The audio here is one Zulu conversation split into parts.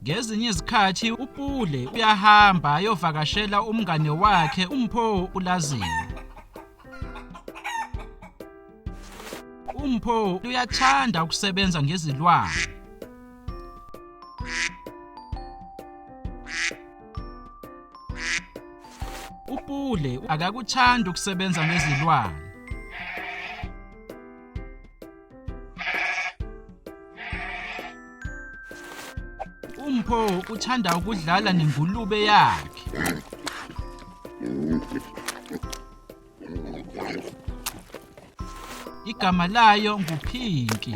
Ngezinye izikhathi uPule uyahamba ayovakashela umngane wakhe uMpho pulazini. UMpho uyathanda ukusebenza ngezilwane. UPule akakuthandi ukusebenza ngezilwane. UMpho uthanda ukudlala nengulube yakhe. Igama layo nguPinky.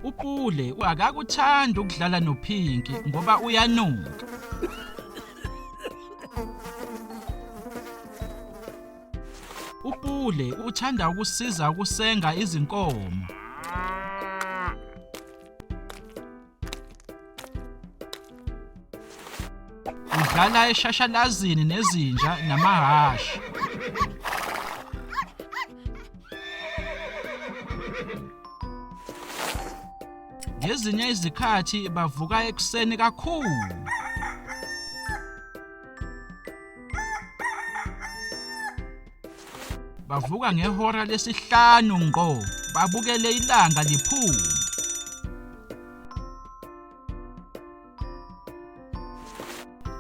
UPule akakuthandi ukudlala noPinky ngoba uyanuka. UPule uthanda ukusiza ukusenga izinkomo. Udlala eshashalazini nezinja namahhashi. Ngezinye izikhathi bavuka ekuseni kakhulu. Bavuka ngehora lesihlanu ngqo babukele ilanga liphuma.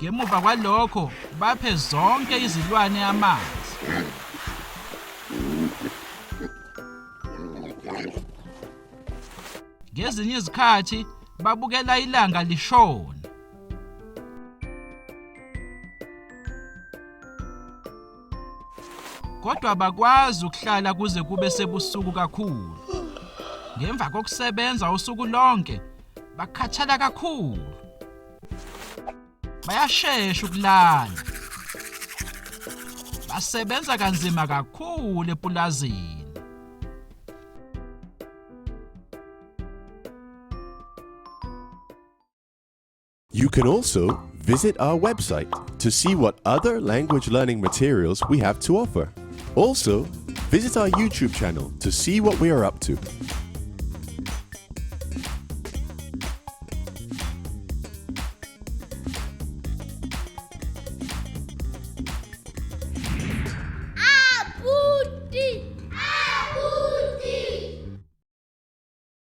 Ngemuva kwalokho baphe zonke izilwane amanzi. Ngezinye izikhathi babukela ilanga lishona. Kodwa abakwazi ukuhlala kuze kube sebusuku kakhulu. Ngemva kokusebenza usuku lonke, bakhathala kakhulu. Bayashesha ukulala. Basebenza kanzima kakhulu epulazini. You can also visit our website to see what other language learning materials we have to offer. Also, visit our YouTube channel to see what we are up to.